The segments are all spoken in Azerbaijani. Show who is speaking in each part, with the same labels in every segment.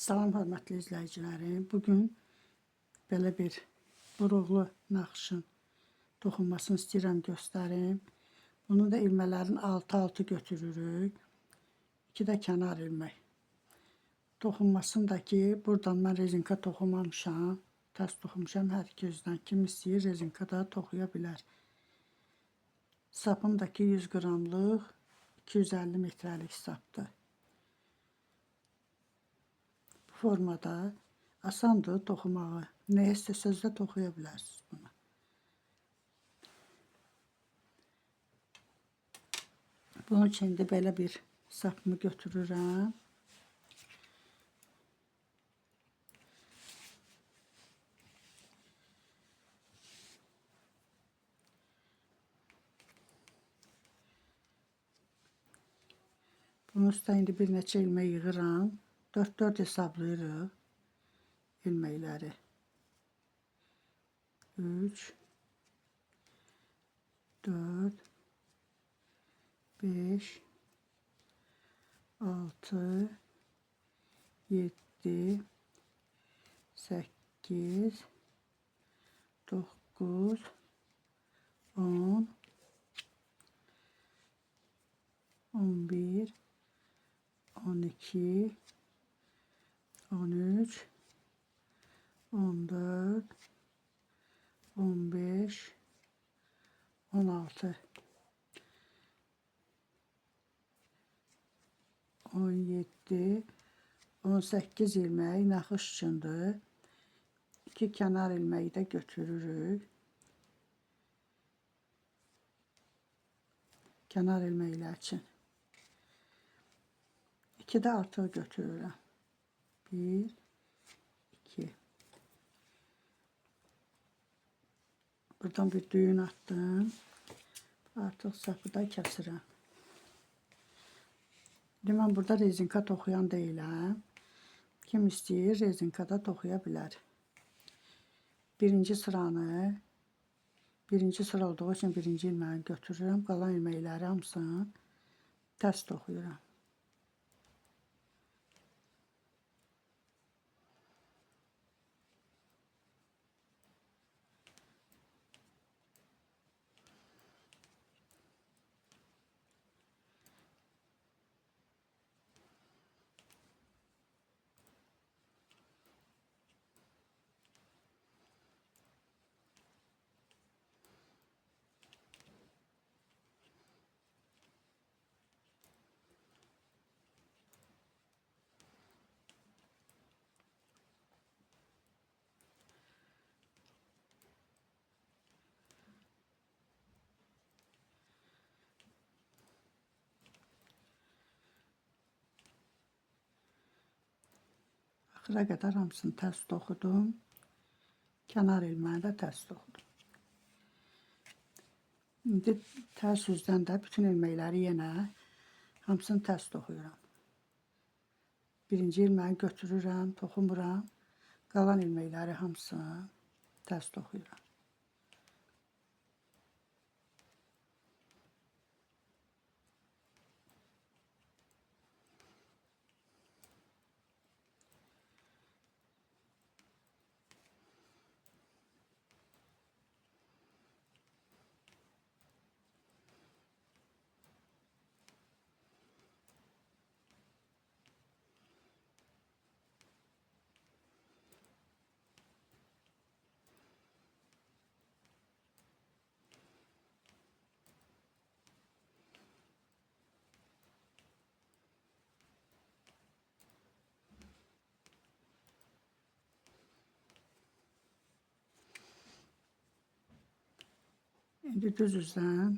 Speaker 1: Salam hörmətli izləyicilərim. Bugün belə bir buruqlu naxışın toxunmasını istəyirəm göstərim. Bunu da ilmələrin 6-6 götürürük. 2 də kənar ilmək. Toxunmasını da ki, buradan mən rezinka toxumamışam. Tərs toxumuşam hər iki üzdən. Kim istəyir rezinka da toxuya bilər. Sapım da ki 100 qramlıq 250 metrəlik sapdır. Bu formada asandır toxumağı. Nə istəsəniz də toxuya bilərsiniz bunu. Bunun üçün də belə bir sapımı götürürəm. Bunun üstə indi bir neçə ilmək yığıram. 4-4 hesablayırıq ilməkləri. 3 4 5 6 7 8 9 10 11 12 13 14 15 16 17 18 ilmək naxış üçündür. 2 kənar ilməyi də götürürük. Kənar ilməklər üçün. 2 də artıq götürürəm. 1 2. Buradan bir düyün attım. Artıq sapı da kəsirəm. İndi mən burada rezinka toxuyan deyiləm. Kim istəyir rezinkada toxuya bilər. Birinci sıranı, birinci sıra olduğu üçün birinci ilməyi götürürəm. Qalan ilməkləri hamısını tərs toxuyuram. Axıra qədər hamısını tərs toxudum. Kənar ilməyini də tərs toxudum. İndi tərs üzdən də bütün ilməkləri yenə hamısını tərs toxuyuram. Birinci ilməyi götürürəm, toxumuram. Qalan ilməkləri hamısını tərs toxuyuram. İndi düz üzdən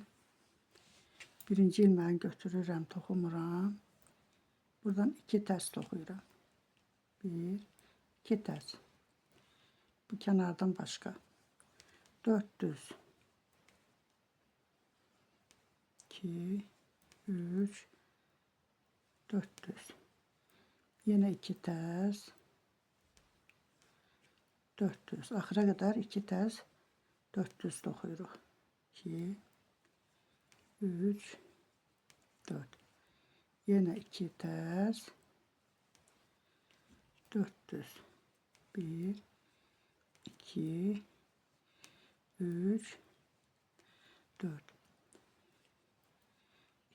Speaker 1: birinci ilməyi götürürəm, toxumuram. Buradan 2 tərs toxuyuram. 1, 2 tərs. Bu kənardan başqa. 4 düz. 2, 3, 4 düz. Yenə 2 tərs. 4 düz. Axıra qədər 2 tərs, 4 düz toxuyuruq. 2, 3, 4. Yenə 2 tərs, 4 düz. 1, 2, 3, 4.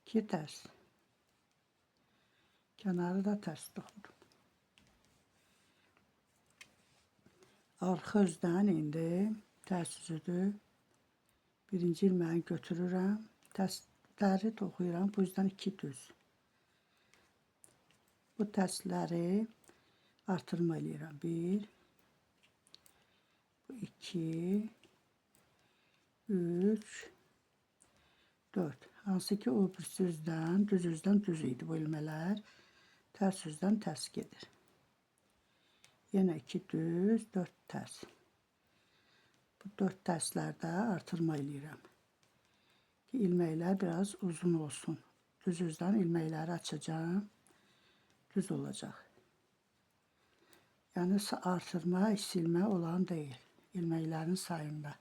Speaker 1: 2 tərs. Kənarı da tərs toxudum. Arxa üzdən indi tərs üzüdür. Birinci ilməyi götürürəm. Tərsləri toxuyuram. Bu yüzden 2 düz. Bu tərsləri artırma eləyirəm. 1, 2, 3, 4. Hansı ki o birisi üzdən, düz üzdən düz idi bu ilmələr. Tərs üzdən tərs gedir. Yenə 2 düz, 4 tərs. Bu 4 tərslərdə artırma eləyirəm. Ki ilməklər biraz uzun olsun. Düz üzdən ilməkləri açacağım. Düz olacaq. Yəni artırma, eksilmə olan deyil. İlməklərin sayında.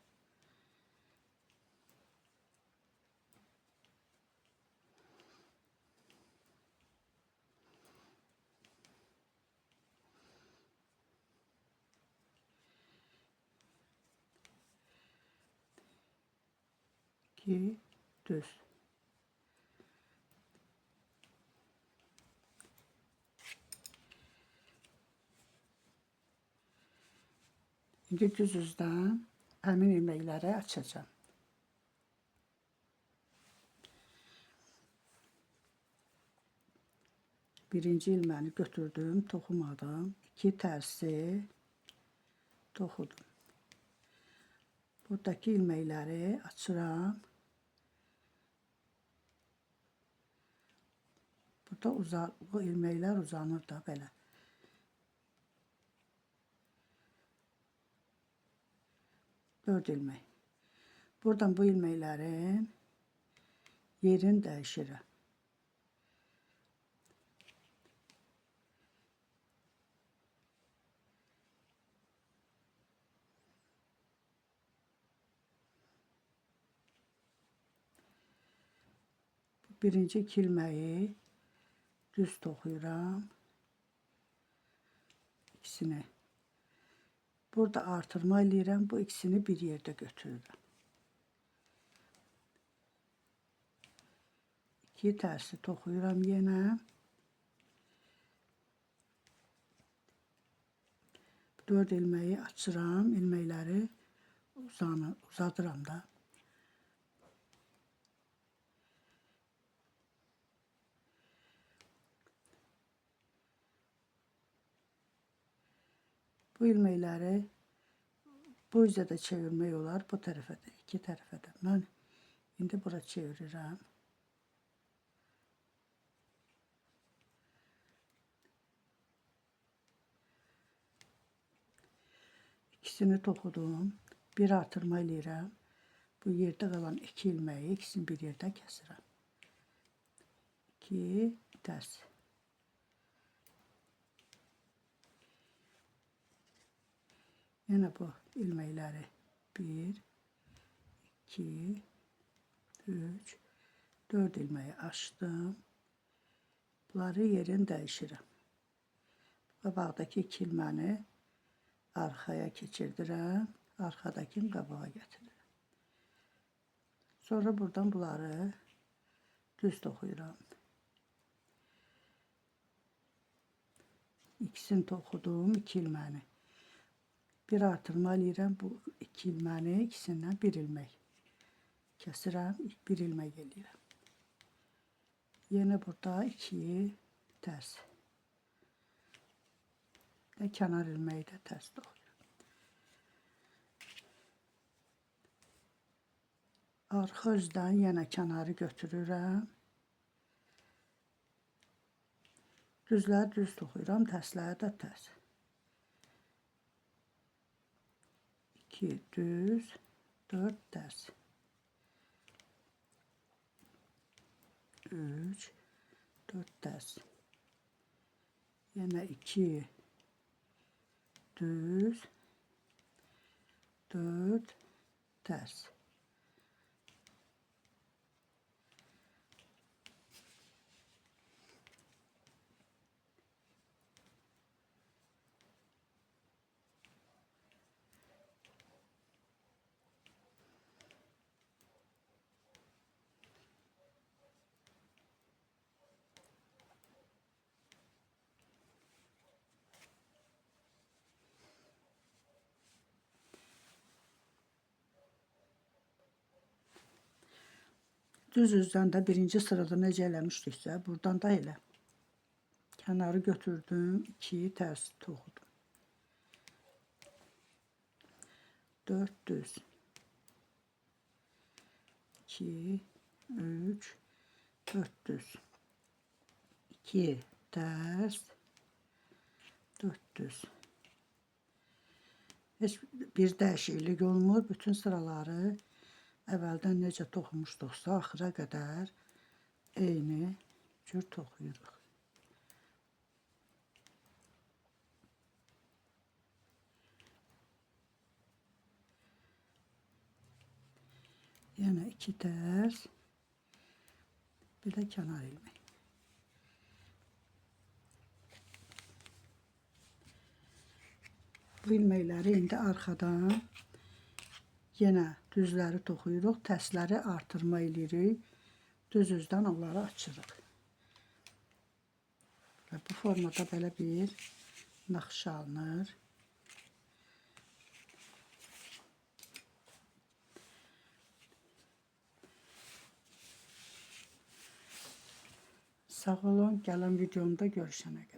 Speaker 1: İki, düz. İndi düz üzdən həmin ilməkləri açacağım. Birinci ilməni götürdüm, toxumadım. 2 tərsi toxudum. Buradakı ilməkləri açıram. Burada bu ilməklər uzanır da belə. 4 ilmək. Buradan bu ilməklərin yerini dəyişirəm. Birinci 2 ilməyi düz toxuyuram. İkisini. Burada artırma eləyirəm. Bu ikisini bir yerdə götürürəm. 2 tərsi toxuyuram yenə. 4 ilməyi açıram. İlməkləri uzadıram da. Bu ilməkləri bu üzə də çevirmək olar, bu tərəfə də, iki tərəfə də. Mən indi bura çevirirəm. İkisini toxudum. Bir artırma eləyirəm. Bu yerdə qalan 2 ilməyi ikisini bir yerdə kəsirəm. 2 tərs. Yenə bu ilməkləri 1, 2, 3, 4 ilməyi açdım. Bunları yerini dəyişirəm. Qabaqdakı 2 ilməni arxaya keçirdirəm. Arxadakını qabağa gətirirəm. Sonra buradan bunları düz toxuyuram. İkisini toxudum, 2 ilməni. Bir artırma eləyirəm. Bu 2 ilməni ikisindən bir ilmək kəsirəm. Bir ilmək eləyirəm. Yenə burada 2 tərs. Və kənar ilməyi də tərs toxuyuram. Arxa üzdən yenə kənarı götürürəm. Düzləri düz toxuyuram, tərsləri də tərs. 2 düz, 4 tərs. 3, 4 tərs. Yenə 2 düz, 4 tərs. Düz üzdən də birinci sırada necə eləmişdiksə, buradan da elə. Kənarı götürdüm, 2 tərs toxudum. 4 düz. 2, 3, 4 düz. 2 tərs, 4 düz. Heç bir dəyişiklik olmur. Bütün sıraları əvvəldən necə toxumuşduqsa, axıra qədər eyni cür toxuyuruq. Yenə 2 tərs, bir də kənar ilmək. Bu ilməkləri indi arxadan yenə düzləri toxuyuruq, tərsləri artırma eləyirik. Düz üzdən onları açırıq. Və bu formada belə bir naxış alınır. Sağ olun, gələn videomda görüşənə qədər.